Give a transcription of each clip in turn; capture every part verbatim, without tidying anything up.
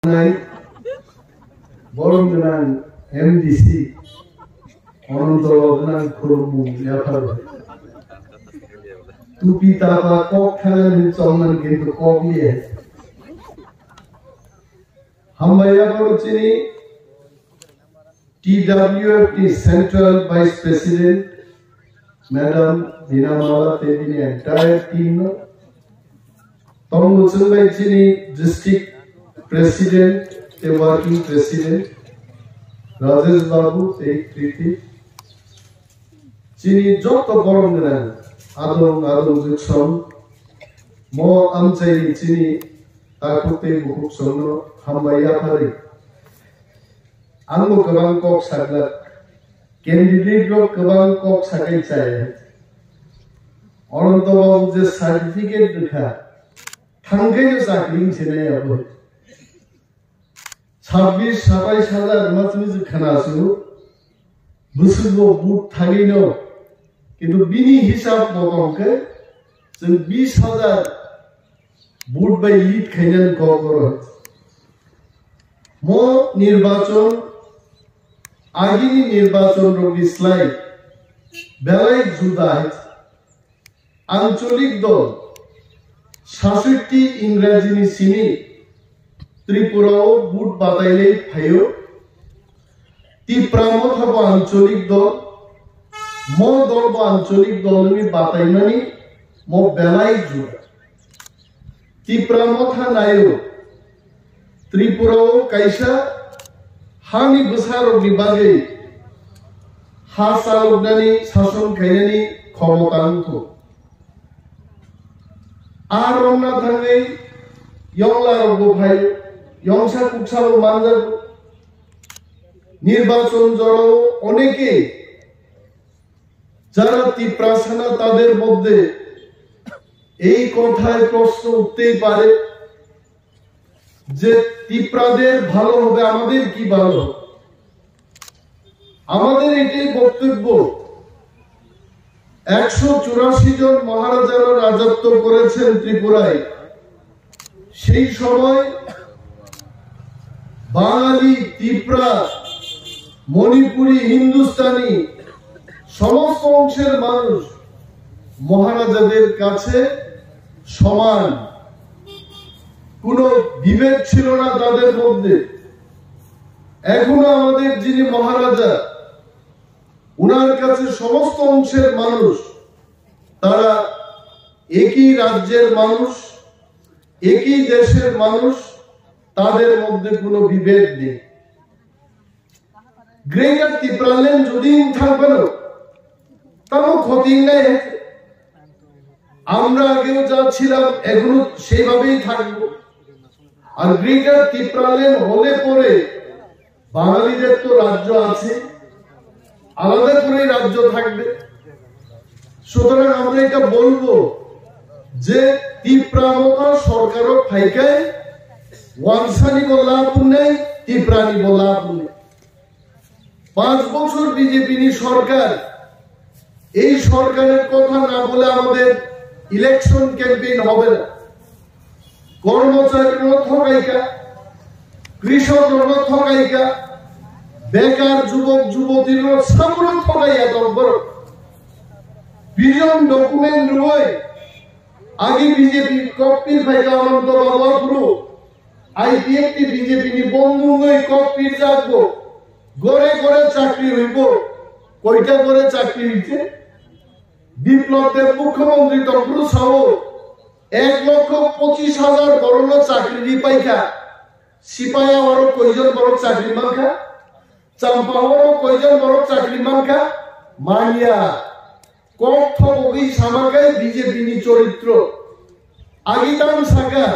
Nai, borom gwnang M D C, Ononto gwnang khulumung yaphar. Tupi tapa kok thana ni chongman kintu kok liya. Hambai yaphar chini T W F ni Central Vice President, Madam Dina Mala tei bini entire team no. Tongo chwng bai chini District President tei Working President, Rajesh Babu tei Kriti. Chini joto borom gwnang adong adong jwksong mo amchaini chini takhuk tei bukhuk songno hambai yaphari. Ang bo kwbang kok saglak, candidate rok kwbang kok sakai chaya. Ononto Babu je certificate rwkha, thangkhe je chakri wngse nai abo. Sabbish satais hajar ma chwng je khana su, bwswk bo vote thangwi no, kintu bini hisab bo tongkhe chwng bish hajar vote bai lead khainani kok oro. Mo nirbachon, agini nirbachon rokni slai belai juda hai. Ancholik dol, sasoitti Ingrajini simi Tripura o vote batailai phaio. Tipra Motha bo ancholik dol, mo dol bo ancholik dol wngwi bataimani mo belai juda. Tipra Motha naio, Tripura o kaisa hani bwsarokni bagwi ha chaloknani, sason khainani khomota wngkho. A romna thangwi yonglarokbo phai, yongsa kuksabo manjago. Nirbachon jorao oneke যারা তিপ্রাসা না তাদের মধ্যে এই কথায় প্রশ্ন উঠতেই পারে যে তিপ্রাদের ভালো হবে, আমাদের কি ভালো হবে? আমাদের এটাই বক্তব্য, একশো চুরাশি জন মহারাজারা রাজত্ব করেছেন ত্রিপুরায়। সেই সময় বাঙালি, তিপ্রা, মণিপুরি, হিন্দুস্তানি সমস্ত অংশের মানুষ মহারাজাদের কাছে সমান, কোনো বিভেদ ছিল না তাদের মধ্যে। এখনো আমাদের যিনি মহারাজা, ওনার কাছে সমস্ত অংশের মানুষ, তারা একই রাজ্যের মানুষ, একই দেশের মানুষ, তাদের মধ্যে কোনো বিভেদ নেই। গ্রেটার টিপ্রাল্যান্ড যদি থাকবে না, তারও ক্ষতি নেই। আমরা আগেও যা ছিলাম, এখনো সেইভাবেই থাকবো। আর গ্রেটার টিপ্রাল্যান্ড হলে পরে বাঙালিদের তো রাজ্য আছে, আলাদা করে রাজ্য থাকবে। সুতরাং আমরা এটা বলবো যে তিপ্রা মথা সরকারও ফাইকায়, ওয়ানসানি বলা আপনি নেই, তিপ্রানি বলা আপনি নেই। পাঁচ বছর বিজেপি নি সরকার, এই সরকারের কথা না বলে আমাদের ইলেকশন ক্যাম্পেইন হবে না। কর্মচারীরও ঠকাইকা, কৃষকরও ঠকাইকা, বেকার যুবক যুবতীরও সামনে ঠকাইয়া দরবার। বিজন ডকুমেন্ট রয়ে আগে বিজেপি কপি ফাইকা অনন্ত বাবা পুরো আইপিএফটি বিজেপি নি বন্ধু নই কপি রাখবো। ঘরে ঘরে চাকরি হইব। কয়টা ঘরে চাকরি হইছে? বিপ্লব দেব মুখ্যমন্ত্রী তখন সাও এক লক্ষ পঁচিশ হাজার বড় চাকরি পাইকা। সিপাহী আবারও কয়জন বড় চাকরি মানকা? চাম্পা আবারও কয়জন বড় চাকরি মানকা? মানিয়া। কম থবগি সামাকাই বিজেপি নি চরিত্র। আগে দাম সাকা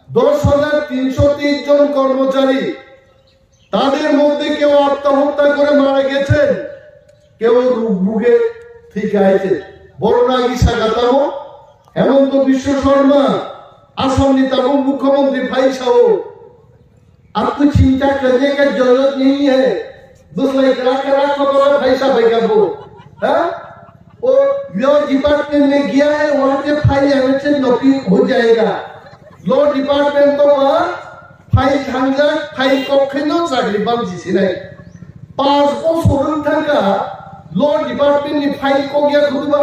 দশ হাজার তিনশো তেইশ জন কর্মচারী, তাদের মধ্যে কেউ আত্মহত্যা করে মারা গেছেন, কেউ রোগ ভুগে ঠিক আছে। বড় নাগি সাকাতামো হেমন্ত বিশ্ব শর্মা, আসাম নেতামো মুখ্যমন্ত্রী ফাইসাও, आपको चिंता करने का जरूरत नहीं है। दूसरा इकरा करा को बड़ा भाई साहब है क्या वो? हाँ? वो लॉ डिपार्टमेंट में गया है, वहां से फाइल यहाँ से नौकरी हो जाएगा। लॉ डिपार्टमेंट तो वहाँ File thangjak, file kok khaino chakri bamchi sinai. Panch bochor wng thangkha, law department ni file kok ya khutuba.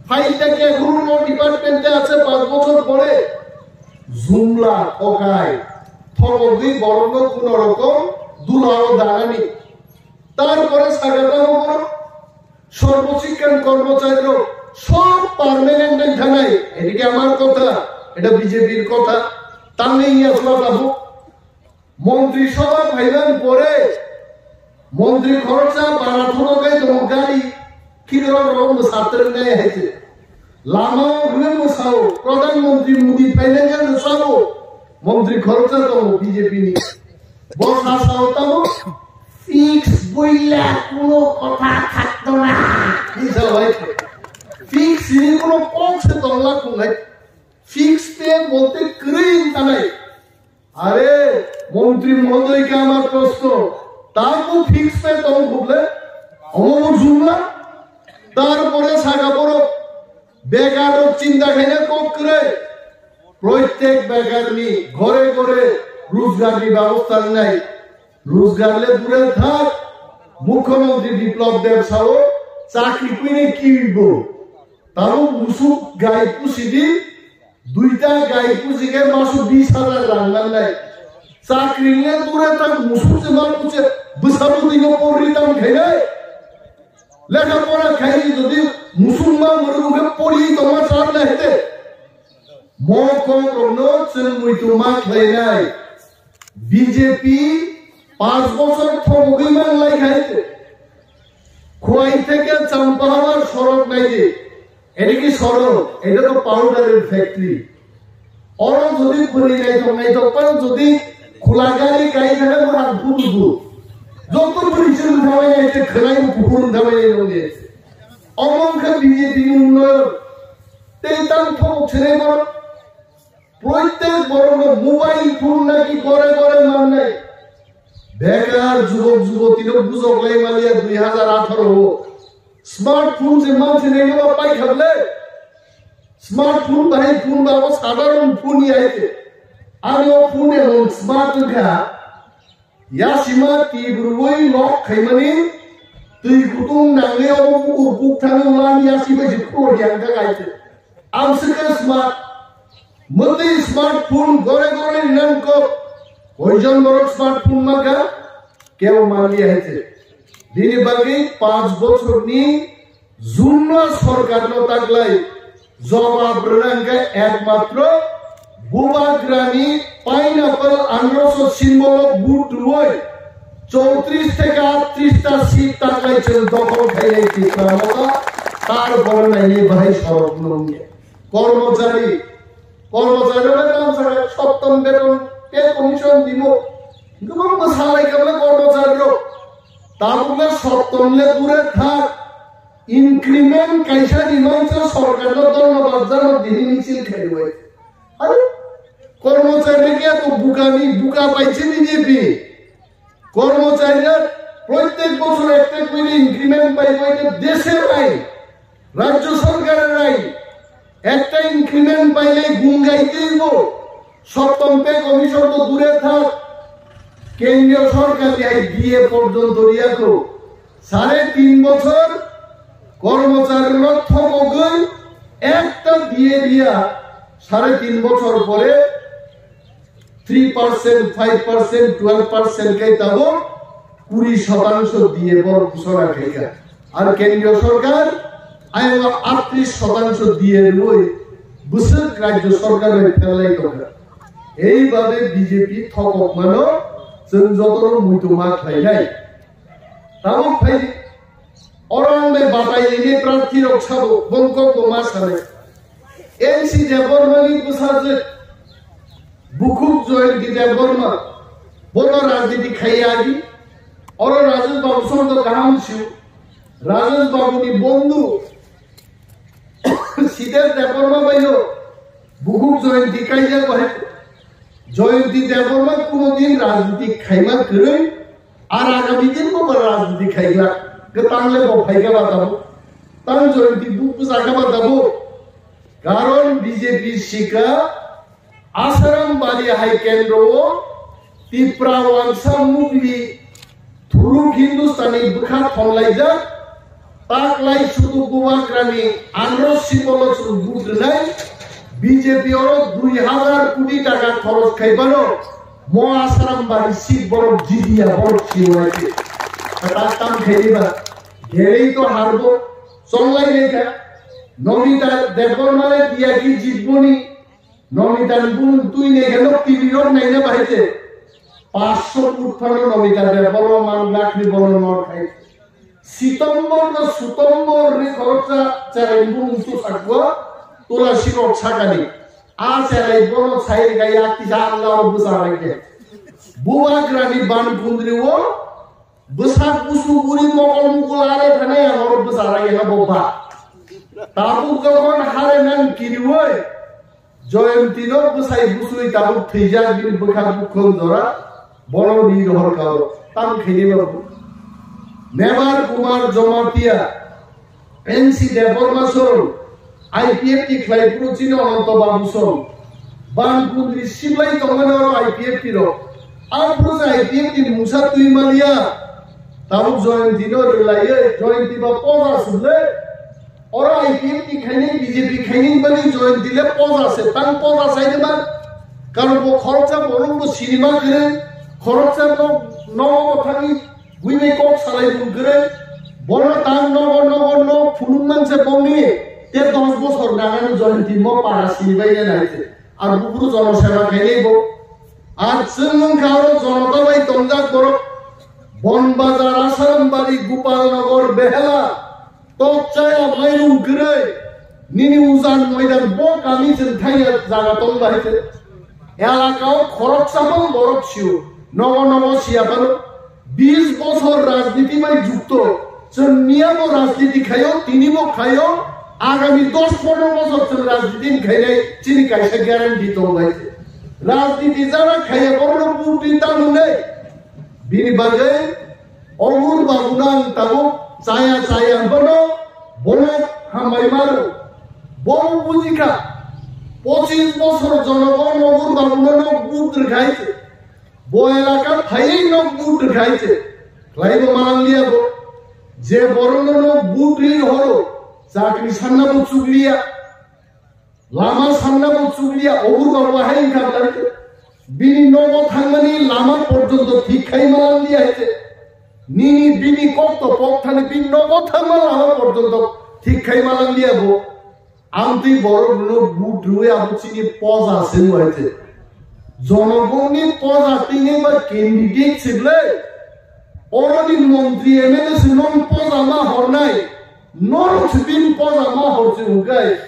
File ta ke huru law department te ache panch bochor pore. Jumla kokai. Thogogwi borokno kuno rokom dulao danani. Tarpore sagata borok সর্বশিক্ষণ কর্মচারীরও সব পার্মানেন্ট থানায়, এদিকে আমার কথা, এটা বিজেপির কথা, তাহলে ইয়া শোনা যাবো। মন্ত্রিসভা ফাইনাল পরে মন্ত্রী খরচা বাড়া থমকাই তো গাড়ি কিরকম রকম ছাত্র নেয় হয়েছে। লামাও হলে মশাও, প্রধানমন্ত্রী মোদি ফাইনাল সাবো, মন্ত্রী খরচা তো বিজেপি নি। বসা সাও তাবো, ফিক্স বইলা কোনো কথা থাকতো না। Isa wai. Fix ni কোনো পক্ষে তংলা কোনাই। Fix pay বলতে ক্রেন তানাই। আরে, মন্ত্রী মহোদয়কে আমার প্রশ্ন, তার তো ফিক্স পে তং খুবলে, অমর জুমলা, তারপরে সাগা বড় বেকার চিন্তা খাইলে কোক করে, প্রত্যেক বেকার নি ঘরে ঘরে রোজগার নি ব্যবস্থা নাই। রোজগার লে দূরে থাক, মুখ্যমন্ত্রী বিপ্লব দেব সাহু চাকরি পেয়ে কি হইব? তারও মুসুক গাই পুষি দি, দুইটা গাই পুষি গে মাসু বিশ হাজার রাং নাই। চাকরি লে দূরে থাক, মুসুক যে মাল পুষে, বুসাবু দিকে পড়ি দাম খাইলে। লেখাপড়া খাই যদি মুসলমান মরে মুখে পড়ি তোমার চাপ না হেতে। মকরনো চুল মুইতু মাখ লাইনাই। বিজেপি পাঁচ বছর থমগই মান লাই খাইতে। খোয়াই থেকে চাম্পাহাওয়ার সড়ক নাই যে। এটা কি সড়ক? এটা তো পাউডারের ফ্যাক্টরি। অরো যদি ঘুরি নাই তো নাই তো পারো যদি খোলা গাড়ি গাড়ি থাকে মোরা বুঝবো। যত পরিচয় উঠাবে না এটা খেলাই কুকুর উঠাবে না এরকম। অমন বিজেপি উন্নয়ন তেইতাম থমক ছেড়ে বড় প্রত্যেক বড় মোবাইল ফোন নাকি ঘরে ঘরে মান নাই। বেকার যুবক যুবতী লোক বুঝক লাই মালিয়া দুই হাজার আঠারো স্মার্টফোন যে মানছে নেই বা পাই খাবলে স্মার্টফোন ভাই ফোন বাবা সাধারণ ফোনই আইছে। আমি ও ফোনে হন স্মার্ট খা Yasima tibrui lok khaimani twi kutung nangwi obo bukur kuk thangwi ulan yasi bai se khulok yang kha kaise. Ang se khe smart. Mwtwi smartphone gore gore nang kok. Koijon borok smartphone maka? Kebo manliya hai se. Bini bagwi panch bochorni Jumla sorkarno taklai jobab rwna hwnkhe ekmatro Bubagrani pineapple androso symbol o vote rwui chowtris theke aatris ta seat taklai chwng dokhol khainai Tipra Motha, tarpore nainai bahai sorok nungya. Kormochari, kormochari rok tamo sakha soptom beton pay commission dimo, kwbangma salai khe kormochari rok. Tabukle soptom le dure thak, increment kaisa rimang se sorkarno dhonnobad jano dini michil khairwi. Are, kormochari khe to bukani, buka paise B J P. Kormochari protek bochor ekta kori increment pai pai desher ain, rajyo sorkarer ain. Ekta increment paile gungai teibo, soptom pay commission to dure thak, kendriyo sorkar ni ai D A porjonto riyakho, sare tin bochor kormochari no thokogwi ekta D A riya, sare tin bochor pore three percent, five percent, twelve percent khe tabuk kuri শতাংশ D A borok ghosona khaikha. Ar kendriyo sorkar ayang aatris শতাংশ D A rwui bwswk rajyo sorkar bai pherlai tongkha. Ei babe B J P thokokmano chwng jotono muitu ma khlainai. Tabuk phai Oro ang bai batai nini prarthi rok sabo, bongkok bo ma sanai. N C Debbarma ni bwsajwk, Bukhuk Jayanti Debbarma, bono rajniti khaiya di. Oro Rajesh Babu song to kaham siu. Rajesh Babu ni bondhu, Siddharth Debbarma bai no, Bukhuk Jayanti kaijak bahai. Jayanti Debbarma kuno din rajniti khaima kwrwi, ar agami din bo ba rajniti khaigla. Kwtang le bo phaikha ba tabuk. Tang Jayanti buk bwsa kha ba tabuk. Karon B J P sika Asaram bari hai kendro o Tipra wangsa mukli thuluk Hindustani bwkha thomlaijak, taklai sudu Bubagrani andro sibolo chwng budrwnai, B J P oro dui hazar koti taka khoros khaibano, mo Asaram bari sik borok jidiya borok siwai khe. Kata tam khaini ba, gerei to harbo, chonglai lekha, Nomita Debbarma le diya ki jitboni, Nomita ni bumung twi ne heno T V rok naina bahai se. Paanch sho foot phano Nomita de bolo man lakh ni bolo nor khai. Sitombor no sutombor ni khoroksa cherai bumung tu sakwa tula sirok sakani. A cherai bono sai ga ya kisa Allah o busa rai ke. Bubagrani ban kundri o bwsak busu buri mokol mukul are thane ang oro busa rai ya bo ba. Tabuk jokon hare nang kiriwoi. Joyantino bwsai bwswi tabuk thwijak bini bwkha bukhung jora, bono ri rohor kao, tam khaini babu. Mebar Kumar Jamatia, N C Debbarma song, I P F T khlai phuru chini Ananto Babu song, Bangkundri siblai tongmani oro I P F T rok, aphuru se I P F T ni mungsa twi maliya, tabuk Joyantino rwlaiwi, Joyanti ba poja suble, Oro I P F T khaini, B J P khaini bani Joyanti le poja se, tang poja sai de man. Karon bo khoroksa borok bo sinima kwrwi, khoroksa no, no bo thangwi, bui bai kok salai bun kwrwi. Bono tang nogo, nogo, no phunuk man se bongni, te dos bosor nangani Joyanti mo para sini bai le nai se. Ar buburu jono seba khaini bo. Ar chwng wngkha oro jonota bai tongjak borok. Bonbazar, Asarambari, Gopalnagar, Behela, Tokchaya mairung kwrwi, nini ujan moidan bo kami chwng thaiya jaga tong bai se. Elaka o khoroksa bang borok sio, nogo nogo siya phano. Bis bosor rajniti bai jukto, chwng miyabo rajniti khayo, tini bo khayo, agami dos pondro bosor chwng rajniti khainai chini kaisa guarantee tong bai se. Rajniti jara khaiya borok bukti tamo nei. Bini bagwi Ogur Babu nang tabuk chaya chaya bono bono hambai maro. Bo bujikha, pochis bosor jonogon Ogur Babu no nok but rwkhai se. Bo elaka phaiwi nok but rwkhai se. Khlaibo manang liya bo. Je borok no nok but ri horo, chakri sanna bo chukliya. Lama sanna bo chukliya, Ogur Babu hai wngkha bwlai. Bini nogo thangmani lama porjonto thik khai malang liya hai se. Nini bini kok to pok thani bini nogo thangma lama porjonto thik khai malang liya bo. Amtwi borok no but rwi abo chini poja se wng hai se. Jonogongni poja tini ba candidate se bwlai. Oroni montri M L A se nong poja ma hornai. Norok se bini poja ma horse hwnkhe,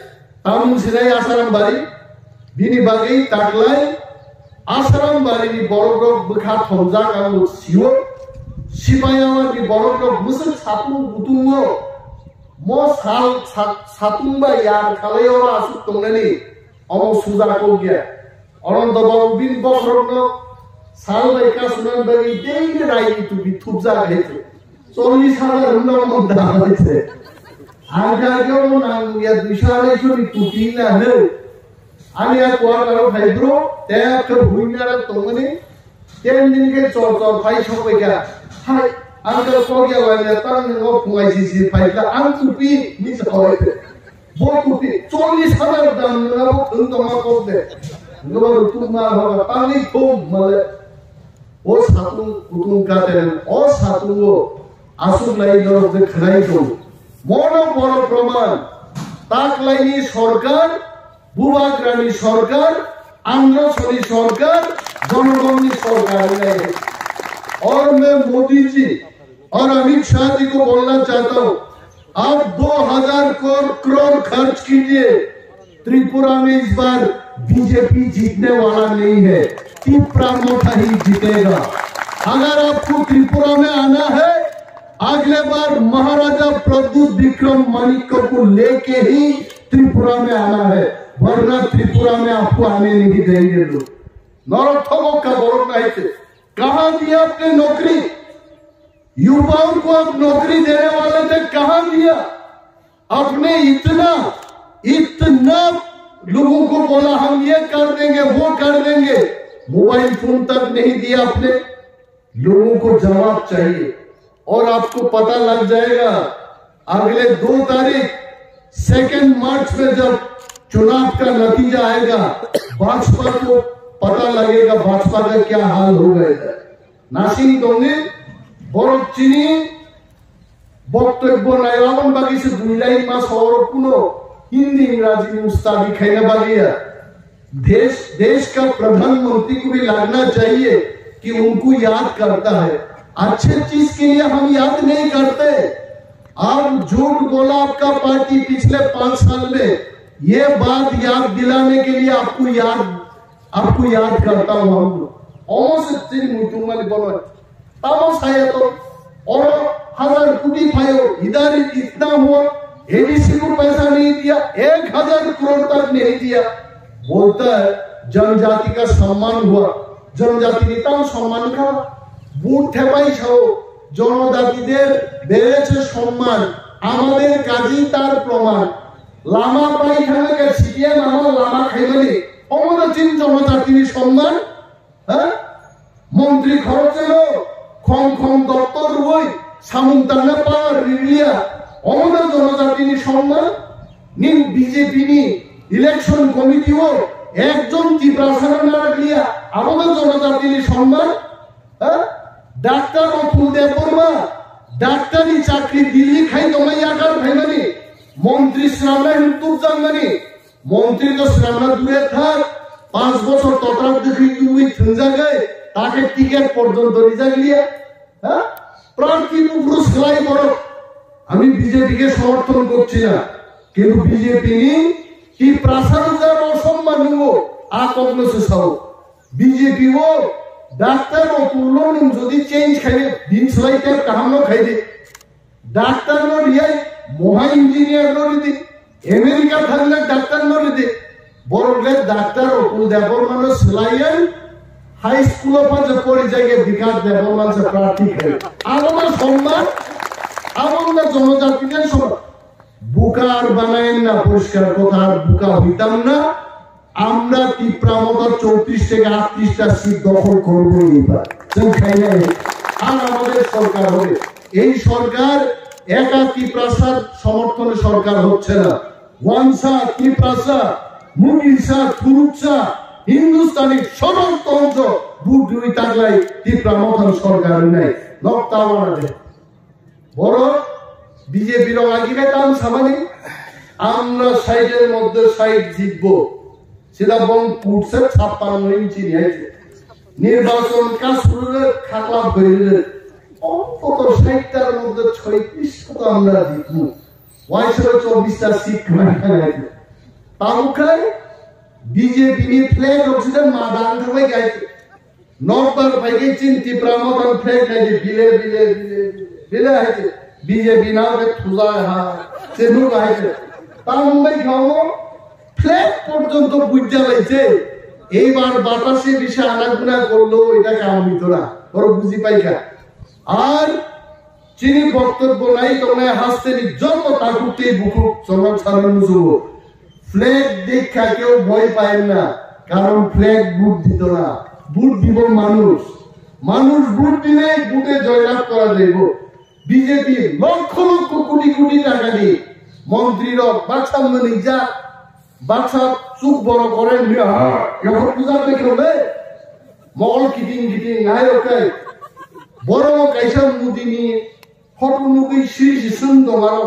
tamung sinai Asaram bari, bini bagwi taklai Asaram barini borok rok bwkha thomjak ang sio, Sipaiyawani borok rok bwswk satung kutungo, mo sal sat-, satung bai yar khalai oro aswk tongnani, omo suja kok ya. Ananto Babu bini bokhorokno sal bai kasunani bagwi daily raini tupi thupjak hai se. Chollish hajar hwnba omo dam hai se. Ang kha khe omo nang ya duisho araisho ni tupi na hwnwi. Ani a quarter o phai bro, te khe hui nara tongmani, ten din khe chor chor phai sokbai kha. Hai, ang khe kok ya bai ya tang nungo phungai si si phai kha, ang tupi ni sa hoi. Bo tupi chollish hajar dam nwnga bo thwng tongma kok de. Nwnga bo rutuk ma hoga tangwi thum male. O satung kutung katen o satungo aswk lai norok de khwnai tong. Mono boro proman. Taklaini sorkar, Bubagrani sorkar, Andhra Soni sorkar, Jonogonni sorkar nai. Aur main Modi ji और अमित शाह जी को बोलना चाहता हूँ, आप दो हज़ार करोड़, करोड़ खर्च कीजिए, त्रिपुरा में इस बार बीजेपी जीतने वाला नहीं है, तिप्रा मोथा ही जीतेगा। अगर आपको त्रिपुरा में आना है, अगले बार महाराजा प्रद्युत विक्रम माणिक्य को लेके ही त्रिपुरा में आना है, वरना त्रिपुरा में आपको आने नहीं देंगे लोग। नरक थोक का बरक नहीं थे। कहाँ दिया आपने नौकरी? युवाओं को आप नौकरी देने वाले थे, कहाँ दिया? आपने इतना, इतना लोगों को बोला, हम ये कर देंगे, वो कर देंगे। मोबाइल फोन तक नहीं दिया आपने। लोगों को जवाब चाहिए और आपको पता लग जाएगा अगले दो तारीख, सेकेंड मार्च में जब चुनाव का नतीजा आएगा, भाजपा को पता लगेगा भाजपा का क्या हाल हो गया है। Nasing tongni borok chini boktobyo nai aboni bagwi se dui line ma sa oro kuno Hindi Ingraji ni ustadi khaina bagwi ya. Desh, desh ka pradhan mantri ko bhi lagna chahiye ki unko yaad karta hai. Acche cheez ke liye hum yaad nahi karte. Aap jhoot bola aapka party pichhle paanch saal mein, ye baat yaad dilane ke liye aapko yaad, aapko yaad karta hu hum. Omo se chini muitung mani bono. Tamo saya to, oro hazar koti phaio, idhar itna hua, A D C ko paisa nahi diya, ek hazar crore tak nahi diya. Bolta hai, janjati ka samman hua, janjati ni tam samman kha. Vote thepai sao, জনজাতিদের বেড়েছে সম্মান, আমাদের কাজেই তার প্রমাণ। Lama pai thangwi ka C P M ama lama khaimani, omo da chini জনজাতির সম্মান. Ha? Montri khoroksa no khom khom doptor rwui samung tangna power riliya, omo da jonojatini somman. Ning B J P ni election committee o ekjon Tiprasa no narwkliya, abo da jonojatini somman. Ha? Doctor Atul Debbarma, doctor ni chakri Delhi khai tongma yakar phaimani, montri swnamnai hwn tubjakmani, Montri to swnamna dure thak, panch bochor totrak dwkhwi tubui thwngjagwi, take ticket porjonto rijakliya. Ha? Prarthi buphuru slai borok. আমি B J P কে সমর্থন করছি না, কিন্তু B J P ni Tiprasa rok ja osomman nungo, a kokno se sao. B J P o doctor o tullo nung jodi change khaide, din slai te kaham no khaide. Doctor no riyai, moha engineer no ridi, America thangna doctor no ridi, borok le doctor Atul Debbarma no swlaiyan, high school o pha je pori jage Bikash Debbarma se prarthi khai. Abo ma somman, abo ma jonojati ni somman. Buka ar banayen na, poriskar kotha, ar buka hoitam na. Amra Tipra Motha chowtrish theke attrish ta seat dokhol korbo ebar. Chwng khainai. Ar amader sorkar hobe. এই সরকার একা তিপ্রাসার সমর্থনে সরকার হচ্ছে না। ওয়ানসা, তিপ্রাসা, মুগিলসা, থুরুকসা, হিন্দুস্তানি সমস্ত অংশ ভোট দুই তাগলাই তিপ্রা মথান সরকার নেই। নক্তা বানাবে। Borok B J P rok agi bai tam samani, আমরা ষাটের মধ্যে ষাট জিতবো। সেটা বং কুটসে ছাপ্পান্ন ইঞ্চি নিয়েছে। নির্বাচন কাজ শুরু করে খাকলা ভরে, অন্তত ষাটটার মধ্যে ছয়ত্রিশটা তো আমরা জিতবো। ওয়াইসে চব্বিশটা সিট মানে তাবুকায় B J P ni flag oxygen ma dan thabai gaite. Nokbar phaikhe chini Tipra Motha flag naidi bile, bile, bile, bile, bile haite. B J P nao khe thuja ha, se nuk haite. Tambai khao flag porjonto bujja laise. এইবার বাতাসে বিষে আনাগুনা করলেও এটা কাম হইতো না। ওরা বুঝি পাইকা। আর chini বক্তব্য নাই তো নাই হাসতে নি যত তাকুতে বুকুক চলন সারণ মুজুবো। Flag দেখা কেউ ভয় পায় না, কারণ flag ভোট দিত না, ভোট দিব মানুষ। মানুষ ভোট দিলে ভোটে জয়লাভ করা যাইব। বিজেপি লক্ষ লক্ষ কোটি কোটি টাকা দিয়ে মন্ত্রীরা বাক্সার মনে যা বাক্সা চুক বড় করে নিয়ে, হ্যাঁ, এখন পূজা দেখলে মগল কিটিং কিটিং নাই ওকে। বড় কাইসা মুদিনি ফটো নুকি শ্রী শ্রী সুন্দর আরো।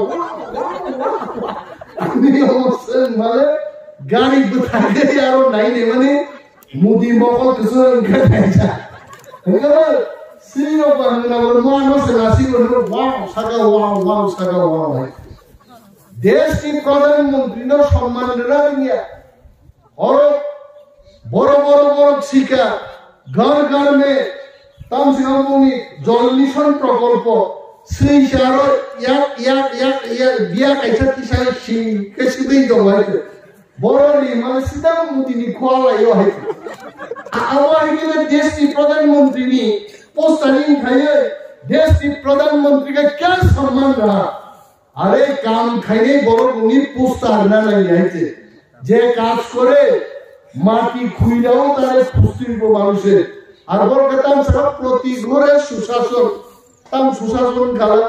আমি অবশ্যই মানে গাড়ি কোথায় আরো নাই নে মানে মুদি মগল কিছু কাইসা। এগুলো শ্রী বাংলা মনো সে নাসি বললো wow Saga wow wow Saga wow. দেশ কি প্রধানমন্ত্রী না সম্মান না নিয়া Oro borok, borok, borok sika, ghar ghar me, tamsika boni jol mission prokolpo, swi saro yak, yak, yak, yak, biya kaisa tisa si, ke sibui jol hai. Borok ni mane sida mudi ni khwala yo hai. Awa hai ke desh ni pradhan mantri ni post ani khai, desh ni pradhan mantri ka kya samman raha? আরে কাম খাইনি বড় উনি পোস্টার না নাই আইছে যে কাজ করে মাটি খুইলেও তারে খুঁজতে হইব মানুষে। আর বড় কথা, আমি সারা প্রতি ঘরে সুশাসন, তাম সুশাসন খালা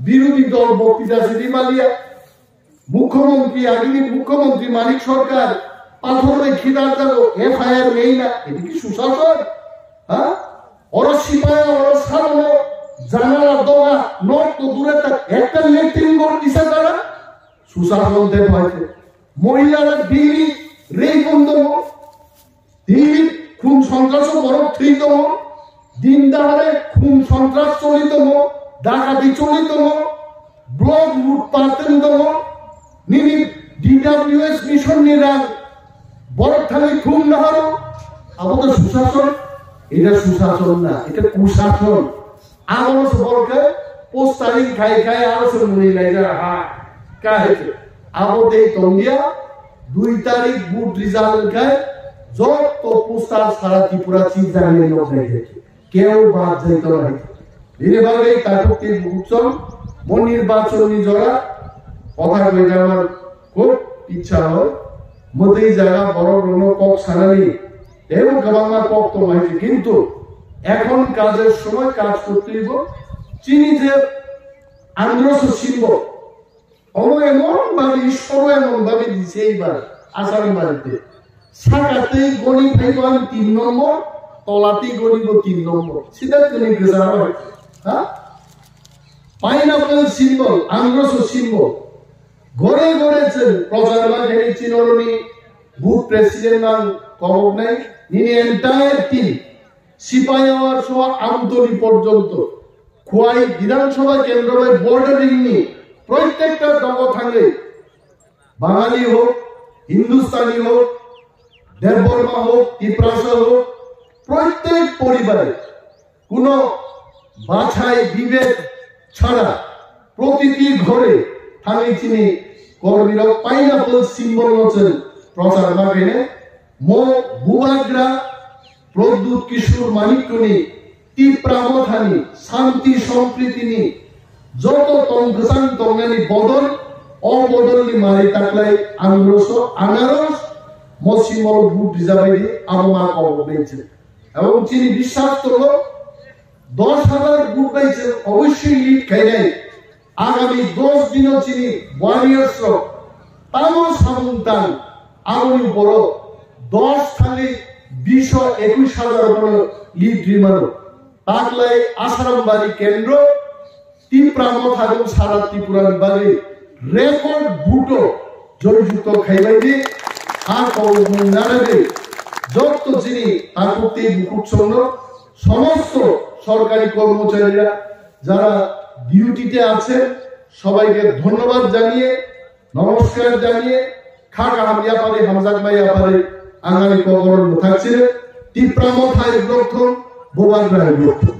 বিরোধী দল বক্তৃতা সেটি মালিয়া মুখ্যমন্ত্রী, আগামী মুখ্যমন্ত্রী মানিক সরকার পাথর রে খিদার যাবো, এফআইআর নেই না, এটা কি সুশাসন? হ্যাঁ, ওরা সিপাহী, ওরা সামনে জানালা দোয়া, নোট তো দূরে থাক, একটা লেট্রিন করে দিছে তারা। সুশাসন দেব হয়েছে। মহিলারা বিলি রেই বন্ধ, দিল্লি খুন সন্ত্রাস বড় থ্রি তম, দিন দাহারে খুন সন্ত্রাস চলিতম, ডাকাতি চলিতম, ব্লক লুটপাট তম, নিনি ডিডাব্লিউএস মিশন নিরাং বড় থানি খুন নাহারো। আবো তো সুশাসন, এটা সুশাসন না, এটা কুশাসন। Aro se borok khe postaring khai khai aro se mwnwi laijak ha. Kahai khe abo tei tongya dui tarik vote result khai joto poster sara Tripura chijak nai nok nai khe keu bad jai tong hai. Bini bagwi takhuk tei bukhuk chong mo nirbachon ni jora kotha koi jaman khub ichha hoi. Mwtwi jaga borok rokno kok sanani teibo kwbangma kok tong hai, kintu এখন কাজের সময় কাজ করতে হইব। চিনি যে Andrés symbol, অমো এমন ভাবে, ঈশ্বর এমন ভাবে দিছে এইবার আসাম বাড়িতে, সাকাতেই গণি খাইব আমি তিন নম্বর, তলাতেই গণিব তিন নম্বর, সিধা তুমি গেজানো হয়। হ্যাঁ, পাইনাপেল সিম্বল, আন্দ্রস সিম্বল, ঘরে ঘরে যে প্রচার মাঝে চিনরনি বুথ প্রেসিডেন্ট নাম কমক নাই, নিনি এন্টায়ার টিম সিপাহীহাট সহ আমতলি পর্যন্ত খোয়াই বিধানসভা কেন্দ্রর বর্ডারিং নি প্রত্যেকটা দল থাকে, বাঙালি হোক, হিন্দুস্তানি হোক, দেববর্মা হোক, তিপ্রাসা হোক, প্রত্যেক পরিবারে কোনো বাছাই বিবেক ছাড়া প্রতিটি ঘরে থানি চিনি কর্মীরা পাইনাপল সিম্বল নচেন প্রচার মাগেনে মো বুবাগ্রা প্রদ্যুৎ কিশোর মানিক্যনি তিপ্রা মথানি শান্তি সম্প্রীতিনি যত তংকসাং তংনানি বদল অবদলনি মারি তাকলাই আনারস আনারস মসিমল বুট রিজাবাইনি আমা কবর বেঞ্চে। এবং চিনি বিশ্বাস করলো দশ হাজার বুট বেঞ্চে অবশ্যই লিড খাইলাই। আগামী দশ দিনও চিনি ওয়ারিয়ার্স তামো সামুন্তান আগনি বড় দশ থাকি বিশ একুশ হাজার বড় লিড রিমানো। তাকলাই আসারামবাড়ি কেন্দ্র তিপ্রা মথাগম সারা ত্রিপুরার বাড়ি রেকর্ড বুটো জয়যুক্ত খাইবাইনি। আর কবুল নারাগে যত চিনি তাকুতি বুকুট সঙ্গ সমস্ত সরকারি কর্মচারীরা যারা ডিউটিতে আছেন সবাইকে ধন্যবাদ জানিয়ে নমস্কার জানিয়ে খাগা হাম ইয়াপারে হামজাগমা ইয়াপারে আঙানি কবর মুথাকসিরে তিপ্রা মথায় ব্লক থন বোবাগ্রায় ব্লক থন।